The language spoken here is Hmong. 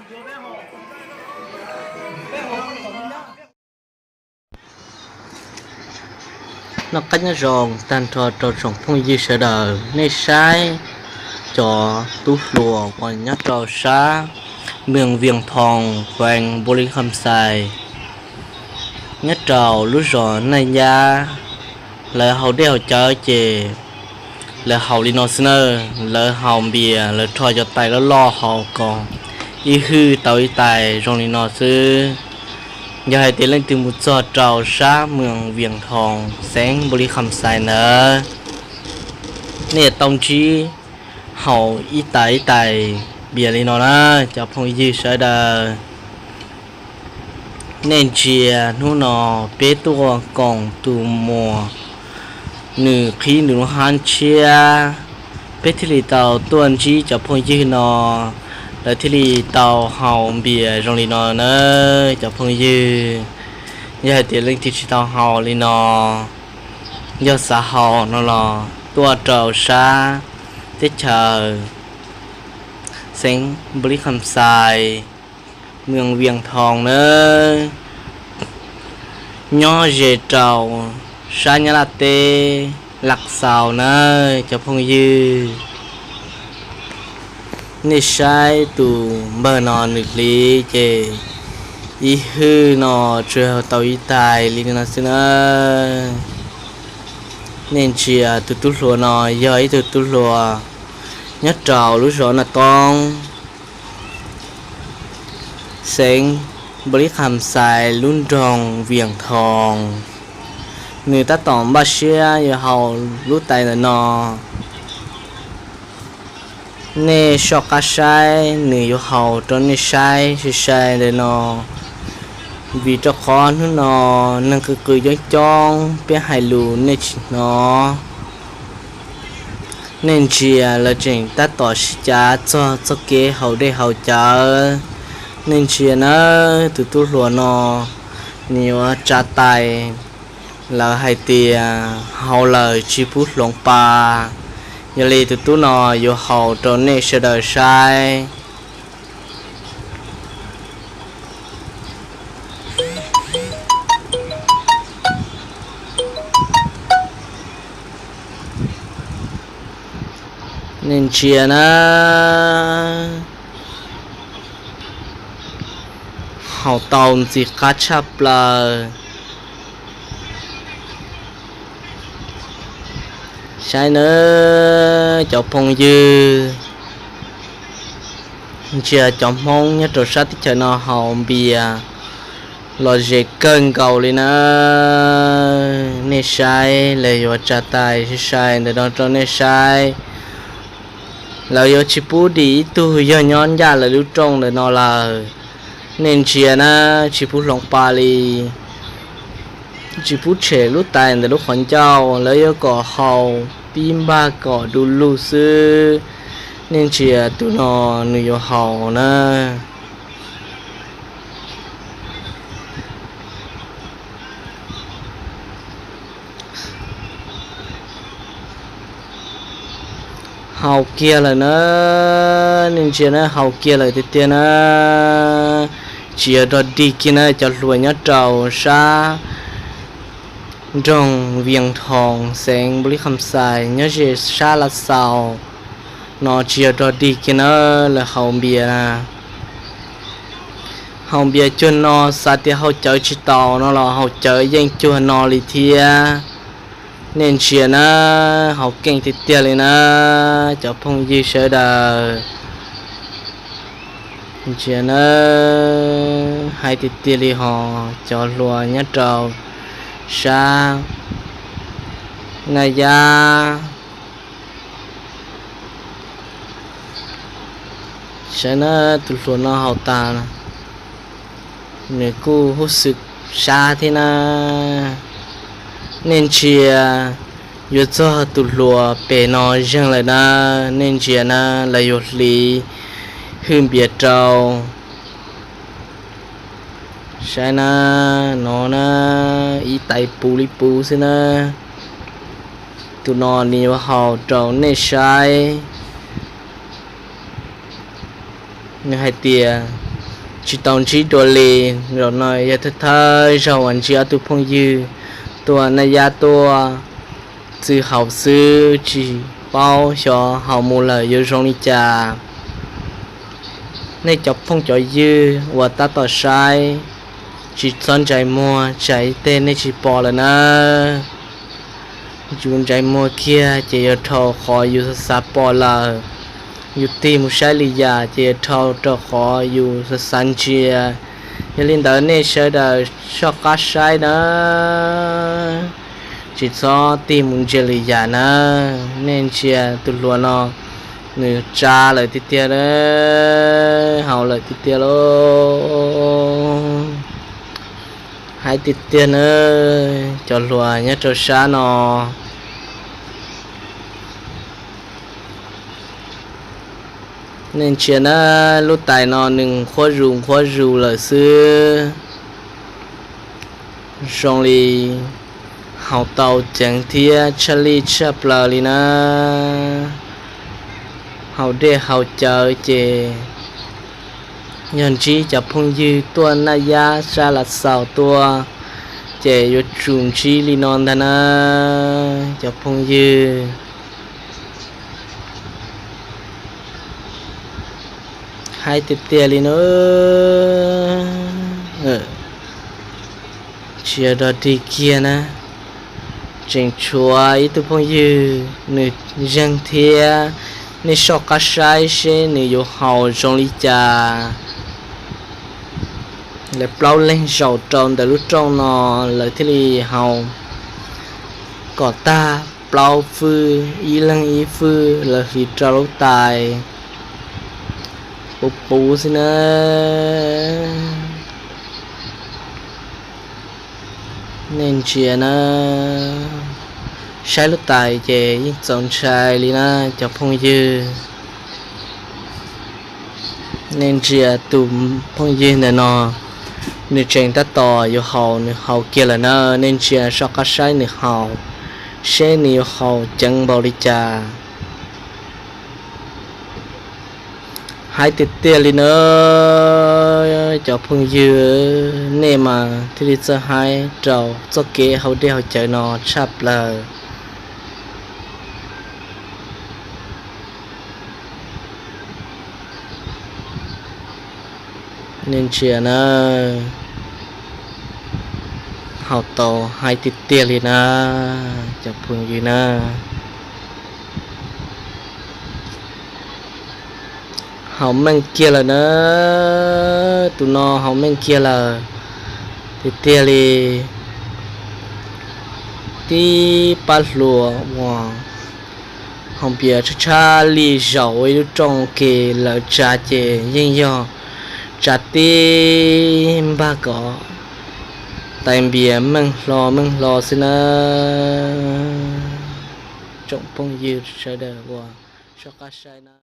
Noj qab nyob zoo tag nrho rau tsoom phooj ywg sawv daws, nej saib cov tub hluas uas nyob rau sab Mws Vias Thoos, Xeev Npaus Lis Kham Xais, nyob rau lub zos Naj Yab, lawv haus dej haus cawv ces lawv haus li no xwb na. Lawv haus npias, lawv rho cov tais loj loj haus kom ib hwj tau ib tais zoo li no xwb. Yog hais tias leej twg mus txog rau sab Mws Vias Thoos, Xeev Npaus Lis Kham Xais ntawd, nej tau ntsib haus ib tais ib tais npias li no na, cov phooj ywg sawv daws. Nej ntsia, hnub no peb tuaj koom tus muam nws qhib nws lub hab tshiab, peb thiaj li tau tuaj ntsib cov phooj ywg no, lawv thiaj li tau haus npias zoo li no na, cov phooj ywg. Yog hais tias leej twg tsis tau haus li no, yog xav haus no los tuaj rau sab teb chaws Xeev Npaus Lis Kham Xais, Mws Vias Thoos nawb, nyob ze rau sab Nyab Laj teb, Laj Xaus nawb cov phooj ywg. Nej saib tus npawg no nws hliv ces ib hwj no tsuas tau ib tais li no xwb na. Nej ntsia tus tub hluas no yog ib tug tub hluas nyob rau lub zos Naj Toob, Xeev Npaus Lis Kham Xais, lub nroog Vias Thoos. Nws tab tom npaj siab yuav haus lub tais ntawm no. Nej soj qab saib, nws yuav haus rau nej saib sai sai ntawm no, vim rau qhov hnub no neeg qw qw coob coob, peb hais lus nej tsis hnov. Nej ntsia lawv tseem tab tom sib cav txog txoj kev haus dej haus cawv. Nej ntsia nawb, tus tub hluas no nws yuav tsa tais, lawv hais tias haus lawm tsis pub hloov pa. Yog li tus tub no yuav haus rau nej sawv daws saib. Nej ntsia na, haus tau ntxim qab tshaj plaws. Saib nawb cov phooj ywg, ntsia cov Hmoob nyob rau sab teb chaws no haus npias los ze kawg nkaus li na. Nej saib, lawv yuav tsa tais sai sai ntawm no rau nej saib. Lawv yuav tsis pub dim ib tug yog nyob ncaj lawv lub rooj ntawm no lawm. Nej ntsia na, tsis pub hloov pa li, tsis pub tshem lub tais ntawm lub qhov ncauj, lawv yuav kom haus pib npaj kom du lug xwb. Nej ntsia tus no nws yuav haus na. Haus kiag lawm na, nej ntsia na, haus kiag lawm tiag tiag na. Tsis yog rog dig kiag na, cov hluas nyob rau sab nroog Vias Thoos, xeev Npaus Lis Kham Xais, nyob ze sab Lav Xaus no, tsis yog rog dig kiag na, lawv haus npias na. Haus npias cuag no, xav tias haus cawv tsis taus no los haus cawv yeej cuag no li thiab. Nej ntsia na, haus keej tiag tiag li na, cov phooj ywg sawv daws. Ntsia na, hais tiag tiag li hos cov hluas nyob rau sab Naj Yab. Saib na, tus hluas no haus tas, nws kuj huj xwm sab thiab na. Nej ntsia, yuav txog tus hluas pem no zeeg lawm na. Nej ntsia na, lawv yuav hliv hwj npias rau. Saib na, no na, ib tais puv li puv xwb na. Tus no nws yuav haus rau nej saib. Nws hais tias, tsis tau ntsib dua li. Zaum no yog thawj thawj zaug uas ntsib ob tug phooj ywg tuaj naj yab tuaj txwv haus xwb, tsis paub xyov haus mus lawm yuav zoo li cas. Nej cov phooj cov ywg uas tab tom saib, tsis txhob ntsais muag, tsam ib teg nej tsis pom lawm na. Yus ntsais muag kiag ces yuav dhau qhov yus xav xav pom lawm. Yus tig mus saib li yam ces yuav dhau rau qhov yus xav xav ntsia. Yog li ntawd nej sawv daws soj qab saib na, tsis txhob tig mus ntsia li yam na. Nej ntsia tus hluas no, nws tsa lawm tiag tiag, haus lawm tiag tiag lauj. Haib tiag tiag na, cov hluas nyob rau sab no. Nej ntsia na, lub tais no nws nqhuab zus nqhuab zus lawm xwb. Zoo li haus tau ceev thiab tshaj lij tshaj plaws li na. Haus dej haus cawv ces yog ntsib cov phooj ywg tuaj naj yab sab Lav Xaus tuaj ces yuav tsum ntsib li no ntag na, cov phooj ywg. Haib tiag tiag li na. Tsis yog dog dig kiag na, tseem tshuav ib tug phooj ywg nws zeeg thiab, nej soj qab saib seb nws yuav haus zoo li cas. Lawv plaub leeg zaum rau ntawm lub rooj no, lawv thiaj li haus kom tag plaub fwj, ib leeg ib fwj, lawv hliv rau lub tais puv puv xwb na. Nej ntsia na, saib lub tais ces yeej txaus ntshai li na cov phooj ywg. Nej ntsia tus phooj ywg ntawm no, nws tseem tab tom yuav haus, nws haus kiag lawm na. Nej ntsia soj qab saib nws haus, seb nws yuav haus ceev npaum li cas. Haib tiag tiag li na, cov phooj ywg, nej mas thiaj li txawj haib rau txoj kev haus dej haus cawv no tshaj plaws. Nej ntsia na, haus tau haib tiag tiag li na, cov phooj ywg na. Haus meej kiag lawm na, tus no haus meej kiag lawm tiag tiag li. Tib pab hluas uas haus npias tshaj tshaj li zaum ua ib lub rooj ua ke, lawv tsa ces yeej yog tsa tib npag kom tais npias meej hlo meej hlo xwb na. Tsoom phooj ywg sawv daws uas soj qab saib na.